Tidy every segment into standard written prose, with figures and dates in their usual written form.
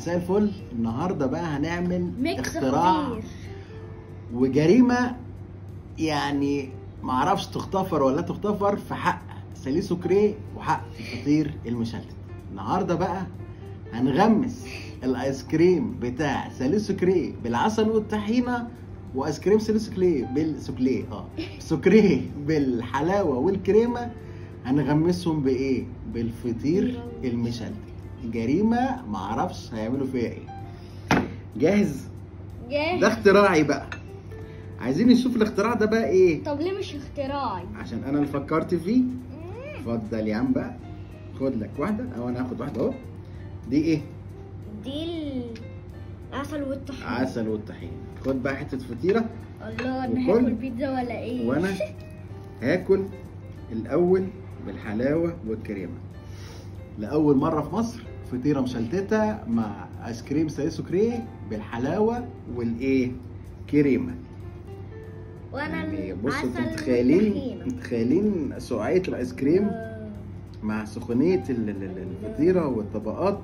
مساء الفل. النهارده بقى هنعمل mix اختراع خطير وجريمة، يعني معرفش تغتفر ولا تغتفر في حق ساليه سكري وحق الفطير المشلتت. النهارده بقى هنغمس الايس كريم بتاع ساليه سكري بالعسل والطحينه، وايس كريم ساليه سكري بالسكليه سكري بالحلاوه والكريمه. هنغمسهم بايه؟ بالفطير المشلتت. جريمة معرفش هيعملوا فيها ايه. جاهز؟ جاهز. ده اختراعي بقى، عايزين نشوف الاختراع ده بقى ايه. طب ليه مش اختراعي؟ عشان انا اللي فكرت فيه. اتفضل يا عم بقى، خد لك واحدة او انا هاخد واحدة اهو. دي ايه؟ دي العسل والطحينه. عسل والطحينه. خد بقى حتة فطيره. الله، انا هاكل بيتزا ولا ايه؟ وانا هاكل الاول بالحلاوه والكريمه. لاول مرة في مصر فطيره مشلتته مع ايس كريم ساليه سكري بالحلاوه والايه؟ كريمة. وانا يعني بصوا، انتوا متخيلين سقعيه الايس كريم مع سخونيه الفطيره والطبقات.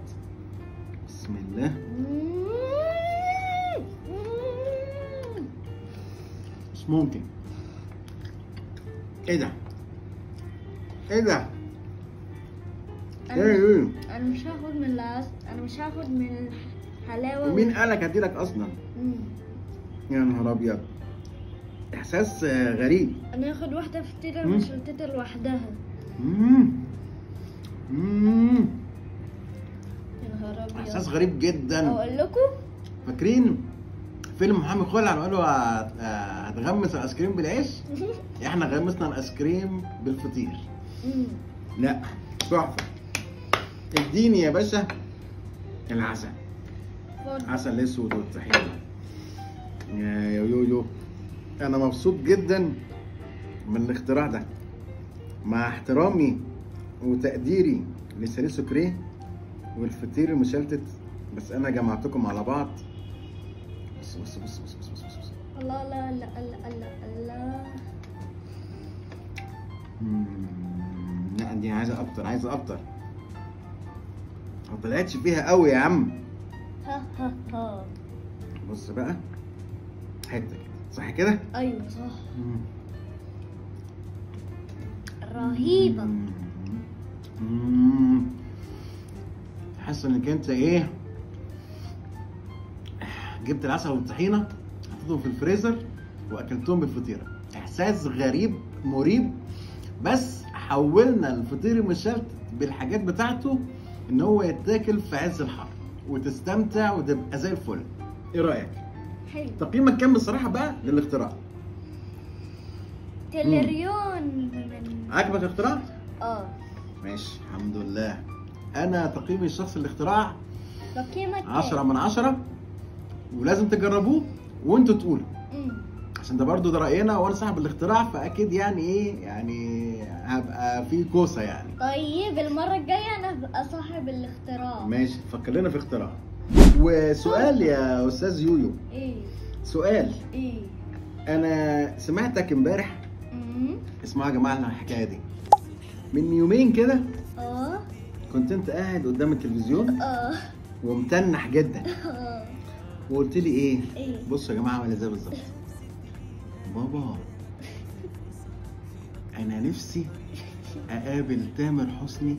بسم الله. مش ممكن. ايه ده؟ ايه ده؟ ايه؟ انا مش هاخد من العسل، انا مش هاخد من الحلاوة. ومين قالك هديلك اصلا؟ يا نهار ابيض، احساس غريب. انا هاخد واحدة فطيره مشلتته لوحدها. يا نهار ابيض، احساس غريب جدا. اقول لكم، فاكرين فيلم محمد خلع لما قالوا هتغمس الايس كريم بالعيش؟ احنا غمسنا الايس كريم بالفطير. لا تحفة. اديني يا باشا العسل، عسل اسود والطحينه. يا يويو، انا مبسوط جدا من الاختراع ده، مع احترامي وتقديري لساليه سكري والفطير المشلتت، بس انا جمعتكم على بعض. بص بص بص بص بص بص بص. الله الله الله الله الله الله. لا دي عايزه اكتر، عايزه اكتر. ما طلعتش فيها قوي يا عم. ها ها ها. بص بقى، حتة كده صح كده؟ ايوه صح. رهيبة. تحس انك انت ايه، جبت العسل والطحينه حطيتهم في الفريزر واكلتهم بالفطيره. احساس غريب مريب، بس حولنا الفطير المشلتت بالحاجات بتاعته ان هو يتاكل في عز الحر وتستمتع وتبقى زي الفل. ايه رايك؟ حلو. تقييمك كام بصراحة بقى للاختراع؟ تلريون من. عجبك الاختراع؟ اه ماشي، الحمد لله. انا تقييمي الشخصي للاختراع تقييمك 10 من 10، ولازم تجربوه وانتوا تقولوا، عشان ده برضو ده راينا وانا صاحب الاختراع، فاكيد يعني ايه، يعني هبقى في كوسة يعني. طيب المرة الجاية انا هبقى صاحب الاختراع. ماشي، فكر لنا في اختراع. وسؤال يا استاذ يويو. ايه سؤال؟ ايه؟ انا سمعتك امبارح. اسمعوا يا جماعة الحكاية دي من يومين كده. كنت انت قاعد قدام التلفزيون ومتنح جدا. وقلت لي ايه؟ بصوا يا جماعة عامل ازاي بالظبط. بابا انا نفسي اقابل تامر حسني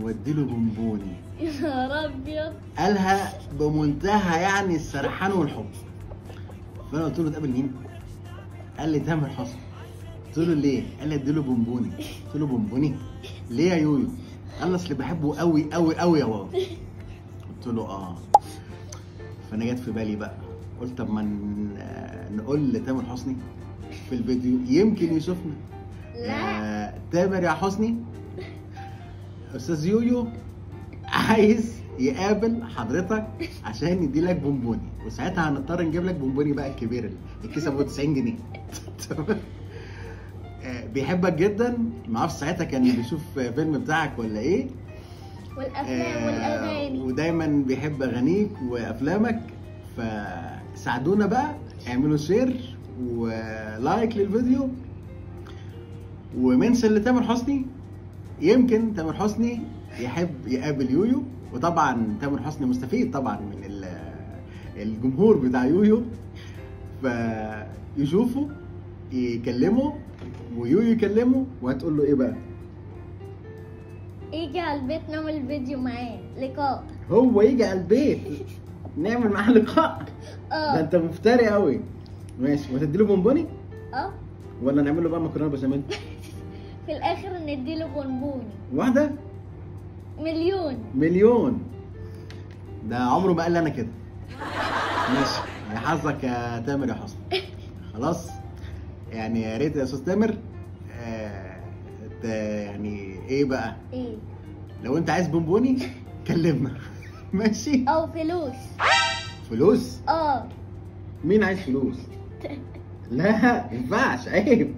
واديله بونبوني. يا نهار ابيض. قالها بمنتهى يعني السرحان والحب. فانا قلت له تقابل مين؟ قال لي تامر حسني. قلت له ليه؟ قال لي اديله بونبوني. قلت له بونبوني؟ ليه يا يويو؟ قال لي اصل بحبه قوي قوي قوي يا بابا. قلت له اه. فانا جت في بالي بقى، قلت طب ما نقول لتامر حسني في الفيديو يمكن يشوفنا. لا تامر يا حسني، استاذ يويو عايز يقابل حضرتك عشان يديلك بونبوني، وساعتها هنضطر نجيب لك بونبوني بقى الكبير الكيس ابو 90 جنيه. بيحبك جدا، ما اعرفش ساعتها كان بيشوف فيلم بتاعك ولا ايه، والافلام والاغاني، ودايما بيحب اغانيك وافلامك. فساعدونا بقى، اعملوا share و like للفيديو و mention لتامر حسني، يمكن تامر حسني يحب يقابل يويو وطبعا تامر حسني مستفيد طبعا من الجمهور بتاع يويو، فيشوفوا يكلموا ويويو يكلمه. وهتقول له ايه بقى؟ يجي على البيت نعمل فيديو معاه لقاء. هو يجي على البيت نعمل معاه لقاء؟ ده انت مفتري قوي. ماشي، وهتدي له بونبوني؟ ولا نعمل له بقى مكرونه بشاميل؟ في الاخر ندي له بونبوني واحدة. مليون. مليون؟ ده عمره ما قال لي انا كده. ماشي، يا حظك يا تامر يا حسني. خلاص يعني يا ريت يا استاذ تامر يعني ايه بقى؟ ايه؟ لو انت عايز بونبوني كلمنا. ماشي؟ او فلوس. فلوس؟ مين عايز فلوس؟ لا ما ينفعش، عيب.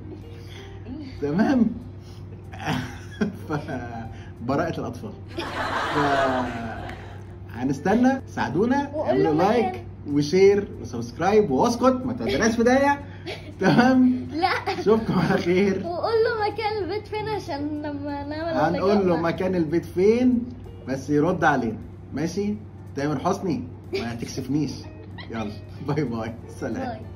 تمام. براءة الأطفال. هنستنى، ساعدونا، اعملوا like و share و subscribe، واسكت ما توديناش في داهية. تمام؟ لا، اشوفكم على خير. وقول له مكان البيت فين عشان لما نعمل هنقول له مكان البيت فين، بس يرد علينا. ماشي؟ تامر حسني ما تكسفنيش. يلا bye bye، سلام. bye.